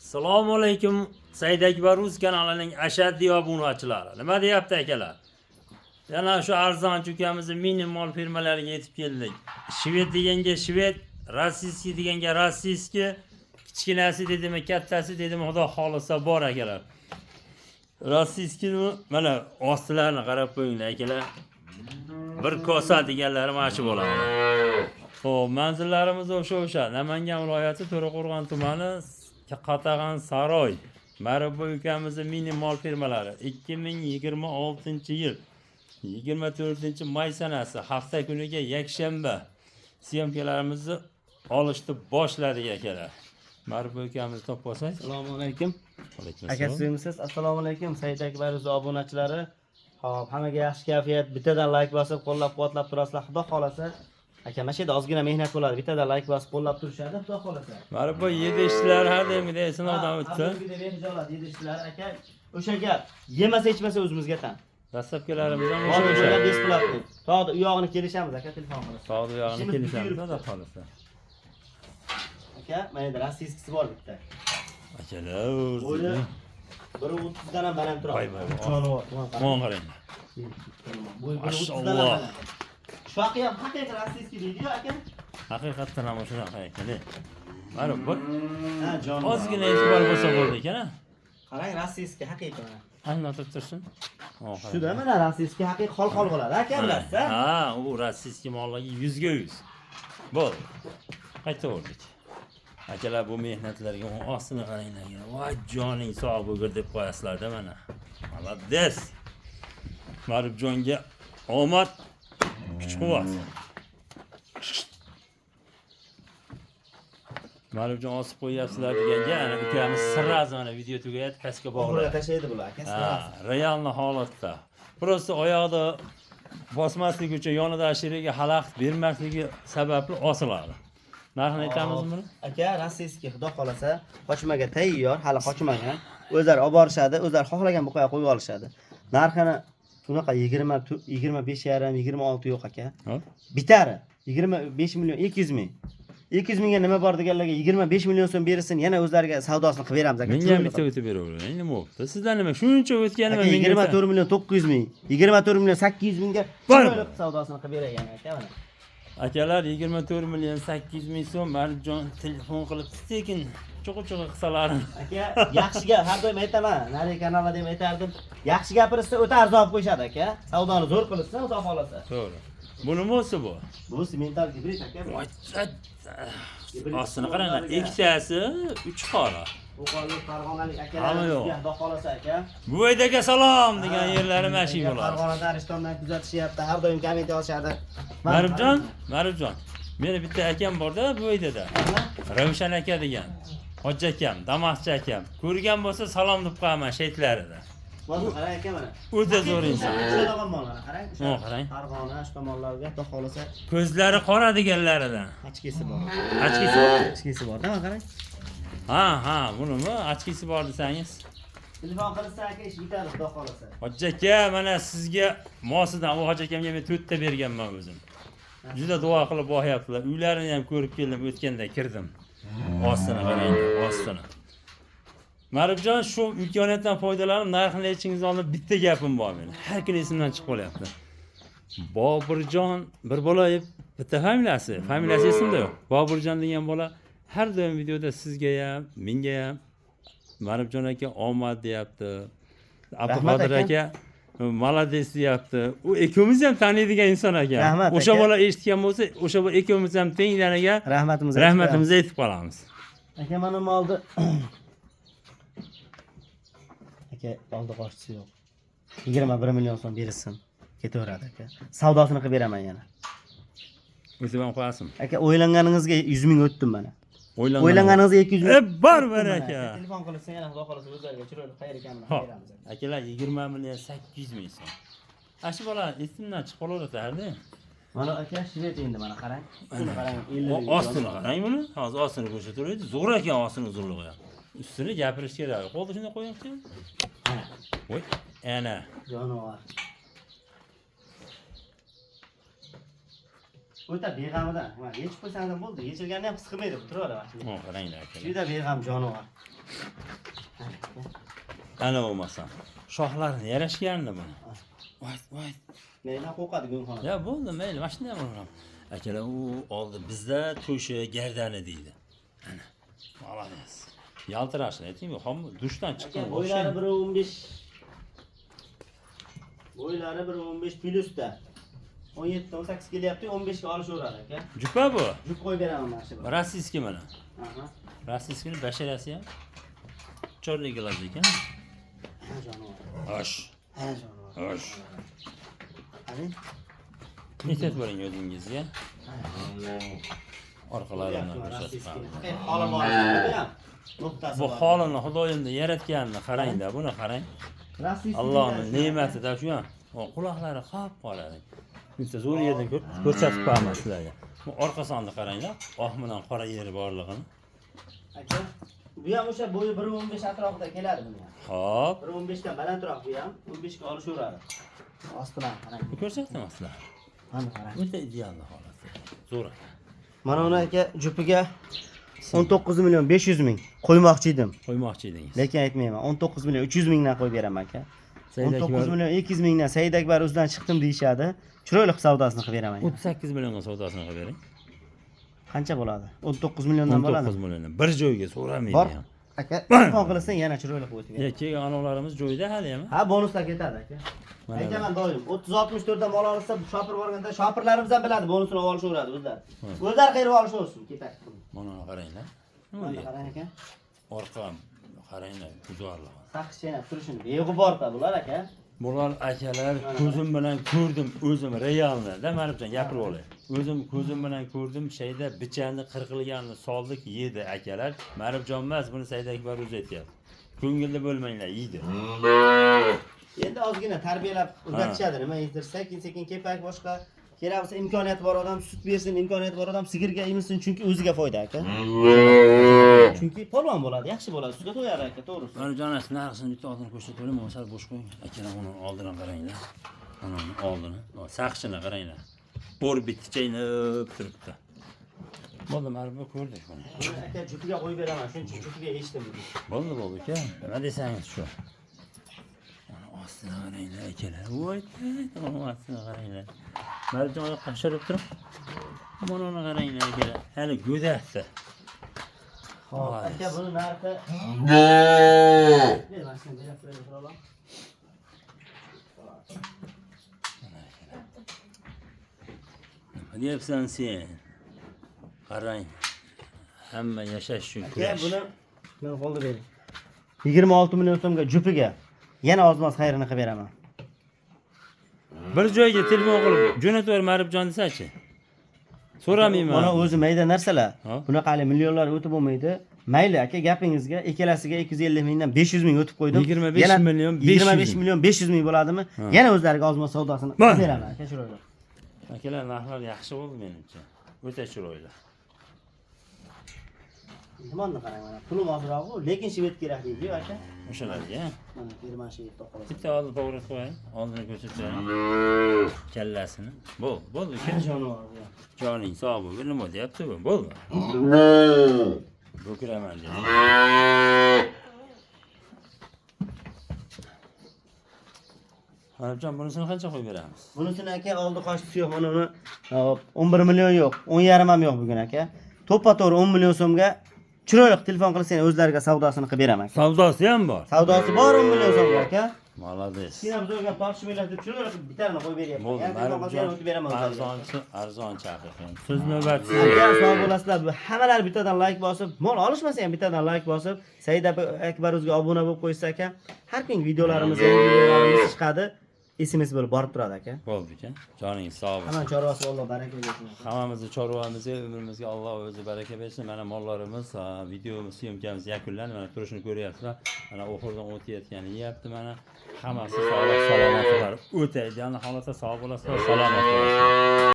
Assalomu alaykum Said Akbar Rus kanalining ashaddiy obunachilari. Nima deyapti akalar? Yana shu arzonchi ukamizni minimal firmalariga yetib keldik. Shved deganga shved, rossiyskiy deganga rossiyskiy, kichkinasi dedimi, kattasi dedimi, xudo xohlasa bor akalar. Rossiyskiy mana ostilarini qarab qo'yinglar akalar. Bir kosa deganlari mana shu bo'ladi. Xo'p, manzillarimiz o'sha. Namangan viloyati To'raqo'rg'on tumani Qatag'an saroy. Ma'rifboy ukamizni minimal firmalari 2026-yil 24 may sanasi hafta kuniga yakshanba syomkalarimizni olishni boshladik akalar. Ma'rifboy ukamizni topib olsak. Assalomu alaykum. Alaykum Aka assalom. sizmisiz? Assalomu alaykum Said Akbar o'zi obunachilari. Xo'p, hammaga yaxshi kayfiyat, bittadan like bosib qo'llab-quvvatlab turasizlar. Xudo xolasa. Aka, mana shu yerda ozgina mehnat bo'ladi. Bittadan like bosib qo'llab turishadi, Xudo xolasa. Ma'rifboy yedishlar har doimgidek sinovdan o'tdi. Har doimgidek behijolat yedishlar aka. O'sha gap, yemasa ichmasa o'zimizga tan. Dastlabkilarimiz ham o'sha O'sha o'sha. Бесплатный. Tog'da u yog'ini kelishamiz aka, telefon qilasiz. Tog'da u yog'ini Ishimiz kelishamiz, yuribdi. Xudo xolasa. Aka, mana yerda rossiyskisi bor bitta. Akalar, Bo'yi 1.30 dan ham baland turadi. Voy, voy, voy. Jonivor. Mana qarang. Mon qarang. Bo'yi 1.30 dan ham Mashalloh. baland. Shu ham haqiqiy rossiyskiy deydi-yu aka. Haqiqatdan ham shunaqa ekan. Mana bu Ha, jonivor. ozgina e'tibor bo'lsa bo'ldi ekan a. Qarang, rossiyskiy haqiqiy mana. Qani o'tirib tursin. Oh, qarang. Shuda mana rossiyskiy haqiqiy xol-xol bo'ladi aka, bilasiz a? Ha, u rossiyskiy molligi 100ga 100. Bo'ldi. Qaytaverdik. Akalar, bu mehnatlarga ostini qaranglar. Voy joning sog' bo'lgur deb qo'yasizlar-da mana. Молодец. Ma'rifjonga omad, kuch-quvvat. Ma'rifjon osib qo'yyapsizlar deganga ana ukamiz сразу mana video tugayapti, pastga Oxirida bog'ladi. tashlaydi bular aka. Ha, реальный holatda. Просто oyoqda bosmaslik uchun yonida ashiriga xalaqit bermasligi sababli osiladi. Narxini aytamizmi buni? Aka, rossiyskiy xudo xolasa qochmaga tayyor, hali qochmagan. O'zlari olib borishadi, o'zlari xohlagan buqaga qo'yib olishadi. Narxini unaqa 20 25,5, 26 yo'q aka. Ha? Bitari 25 million 200 ming. 200 mingga nima bor deganlarga 25 million so'm berilsin, yana o'zlariga savdosini qilib beramiz aka. Menga ham bitta o'tib beravering. Nima bo'libdi? Sizlar nima shuncha o'tganimi Aka, menga 24 million 900 ming, 24 million 800 mingga Bor. chiroyli qilib savdosini qilib beraygan aka mana. Akalar, 24 million 800 ming so'm. Ma'rifjon telefon qilib sekin chuqur-chuqur qilsalarim. Aka, yaxshi gap, har doim aytaman, narigi kanallarda ham aytardim. Yaxshi gapirishsa o'ta arzon olib qo'yishadi aka. Savdoni zo'r qilishsa, xudo xolasa. To'g'ri. Bu nima bo'lsa bu? Bu simental gibrid aka. Voy, ostini qaranglar. Ikkitasi uch qora. Qo'qonlik, Farg'onalik Hamma akalar yo'q. xudo xolasa aka. Buvaydaga salom degan yerlari mana shu bo'ladi. Farg'onadan, Rishtondan kuzatishyapti, har doim komment yozishadi. Ma'rifjon, Ma'rifjon. Meni bitta akam borda Buvaydada. Ravshan aka degan. Hoji akam, Damaschi akam. Ko'rgan bo'lsa salom deb qo'yaman shaytlarida. Mana qarang aka mana. O'ta zo'r inson. Ushadigan mol mana qarang. O, qarang. Farg'ona shu tomonlarga xudo xolasa Ko'zlari qora deganlaridan. Ochkisi bor. Ochkisi bor. Ochkisi bor, mana qarang. Ha, ha, bunimi? Ochkisi bor desangiz. Telefon qilsa aka ish bitadi xudo xolasa. Hoji aka, mana sizga mosidan u hoji akamga men to'rtta berganman o'zim. Juda duo qilib boqyaptilar. Uylarini ham ko'rib keldim, o'tganda kirdim. Ostini qarang, ostini. Ma'rifjon, shu imkoniyatdan foydalanib narxini aytishingizni oldin bitta gapim bor meni. Har kuni esimdan chiqib qolyapti. Boburjon bir bola bitta familiyasi, familiyasi esimda yo'q. Boburjon degan bola har doim videoda sizga ham, menga ham Ma'rifjon aka omad deyapti. Abduqodir Rahmat aka молодец deyapti. U ikkovimiz ham taniydigan inson ekan. Rahmat O'sha aka. bola eshitgan bo'lsa, o'sha bola ikkovimiz ham tengdaniga Rahmatimizni aytib rahmatimizni aytib qolamiz. Aka, mana molni aka oldi qochisi yo'q. 21 million so'm berilsin. Ketaveradi aka. Savdosini qilib beraman yana. O'tib ham qo'yasizmi? Aka, o'ylanganingizga 100 ming o'tdim mana. O'ylangan. O'ylanganingizga 200 ming. E, bor o'tdim mana. baraka. Telefon qilsa yana xudo xolasa o'zlariga chiroyli qayer ekanini Xo'p, beramiz. Akalar, 20 million 800 ming so'm. Ana shu bola esimdan chiqib qolaveradi. Mana aka shved endi mana qarang. Ustini qarang. 50 lik. Ostini qarang buni. Hozir ostini ko'rsataveradi. Zo'r ekan ostini uzunligi ham. Ustini gapirish kerak. Qo'lni shunday qo'yingchi. Mana Voy, ana. jonivor. O'ta beg'amidan. Mana yechib qo'ysangiz ham bo'ldi. Yechilganini ham his qilmaydi, turaveradi mana. O, qaranglar akalar. Juda beg'am jonivor. Ana bo'lmasam. Shoxlarini yarashganmi buni? Voy, voy. Mendan qo'rqadi go'ngxona. Ya bo'ldi, mayli, mana shunday bo'laman. Akalar, u oldi bizda to'shi gardani deydi. Ana. Молодец. Yaltirashini aytaymi? Xom dushdan Aka chiqqan bo'ylari o'xshaydi. 1.15. Bo'ylari 1.15 plyusda. 17 18 kelyapti, 15 ga olishaveradi aka. Jupa bu. Jup qo'yib beraman mana shu. Rossiyskiy mana. Aha. Rossiyskiyni basharasi ham черный глаз ekan. Ha jonivor. Osh. Ha jonivor. Osh. Qani? Ehtiyot bo'ling o'zingizga. Orqalarini ko'rsatib qo'yamiz. Xoli bor. Bu ham nuqtasi Bu bor. holini Xudoyimni yaratganini qarangda, buni qarang. Rossiyskiy Allohning ne'matida shu ham. O, quloqlari qop-qora. Bitta zo'r yerdan ko'rsatib qo'yaman sizlarga. Bu orqa sonni qaranglar, oq bilan qora yeri borlig'ini. Aka, bu ham o'sha bo'yi 1.15 atrofida keladi buni ham. Xo'p, 1.15 dan balandroq bu ham, 15 ga olishaveradi. Ostidan qarang. ko'rsatdim sizlar. Mana qarang. O'ta ideal holat. Zo'r aka. Mana uni aka jupiga 19 million 500 ming qo'ymoqchi edim. Qo'ymoqchi edingiz. Lekin aytmayman. 19 million 300 mingdan qo'yib beraman aka. Said 19 Akbar million 200 mingdan Said Akbar o'zidan chiqdim deyishadi. Chiroyli qilib savdosini qilib beraman. 38 millionga savdosini qilib bering. Qancha bo'ladi? 19 milliondan bo'ladi. 19 milliondan bir joyga so'ramaydi Bor. ham. Aka, telefon qilsang yana chiroyli qilib o'tib Ya keyin anavlarimiz joyida hali ham. Ha, bonuslar ketadi aka. Mana Aytaman doim 30 64 dan mol olsa, shopir borganda shopirlarimiz ham biladi, bonusini olib olishaveradi o'zlari. O'zlari qayirib olishaversin, kepak. Mana uni qaranglar. Nima Mana deyapti? qarang aka. Orqa qaranglar, guzarlig'i. Saqich chaynab turishini beg'uborda bular aka. Bular akalar ko'zim bilan ko'rdim o'zim realni da Marifjon gapirib olay. O'zim ko'zim bilan ko'rdim shayda bichani qirqilganini soldik yedi akalar. Marifjon emas buni Said Akbar o'zi aytyapti. Ko'ngilli bo'lmanglar yeydi. Endi ozgina tarbiyalab o'rgatishadi, nima yedirsa, sekin-sekin kepak boshqa kerak bo'lsa imkoniyati bor odam sut bersin, imkoniyati bor odam sigirga emizsin, chunki o'ziga foyda aka. Chunki polvon bo'ladi, yaxshi bo'ladi, sutga to'yadi aka, to'g'risi. Marifjon narxini bitta oldini ko'rsatib oling, sal bo'sh qo'ying. Akalar uni oldini qaranglar. Mana uni oldini. Saqchini qaranglar. Bo'r bitti chaynab turibdi. Bo'ldi, Marifjon ko'rdik buni. Buni aka jupiga qo'yib beraman, shuncha jupiga eshitdim bugun. Bo'ldi bo'ldi aka. Nima desangiz shu. Uni ostini qaranglar akalar. Voy, uni ostini qaranglar. Marjon oyoqqa tushirib turib. Mana uni qaranglar akalar. Hali go'dakda. Xo'p, aka buni narxi Ber, mana shuni berib turaylik, birodarlar. Nima deyapsan sen? Qarang. Hamma yashash uchun Aka kurash. buni men qo'lda bering. 26 million so'mga jupiga yana ozmoz xayrini qilib beraman. Bir joyga telefon qilib jo'natib yubor Marifjon desachi. So'ramayman. Mana o'zi mayda narsalar. Ha? Bunaqa hali millionlar o'tib bo'lmaydi. Mayli aka gapingizga ikkalasiga 250 mingdan 500 ming o'tib qo'ydim. 25 Yana million 500 25 ming. million 500 ming bo'ladimi? Yana o'zlariga ozmoz savdosini Mana. qilib beraman aka chiroyli. Akalar narxlar yaxshi bo'ldi menimcha. O'ta chiroyli. Nimani qarang mana pulim ozroq-ku, lekin shved kerak deydi aka. O'shalarga. Mana firma shved topib Bitta oldi to'g'ri qo'ying. Oldini ko'rsatib Kallasini. Bo'ldi, bo'ldi uka. Jonivor bu. Joning sog' bo'lsin. Nima deyapti bu? Bo'ldi. Bo'kiraman dedi. Arabjon bunisini qancha qo'yib beramiz? Bunisini aka oldi qochtisi yo'q, mana uni hop, 11 million yo'q, 10.5 ham yo'q bugun aka. To'ppa-to'g'ri 10 million so'mga chiroyli telefon qilsang o'zlariga savdosini qilib beraman. Savdosi ham bor. Savdosi bor 10 million so'mga aka. Молодец. Sen ham zo'r gap tortishmanglar deb chiroyli qilib bittarini qo'yib beryapman. Bo'ldi, Yana telefon qilsa yana o'tib beraman o'zlariga. arzonchi, arzonchi haqiqiy. So'z navbati sizga. Aka sog' bo'lasizlar. Bu hammalari bittadan like bosib, mol olishmasa ham bittadan like bosib, Said Akbar o'ziga obuna bo'lib qo'ysa aka, har kungi videolarimiz, yangi videolarimiz chiqadi. SMS bo'lib borib turadi aka. Bo'ldi aka. Joningiz sog' bo'lsin. Hamma chorvasi Alloh baraka bersin. aka. Hammamizni chorvamizga, umrimizga Alloh o'zi baraka bersin. Mana mollarimiz, videomiz, syomkamiz yakunlandi. Mana turishini ko'ryapsizlar. Mana oxiridan o'tayotgani yeyapti mana. Hammasi sog'lik, salomatlar. O'ta ideal holatda sog' bo'lasizlar, salomat bo'lasizlar.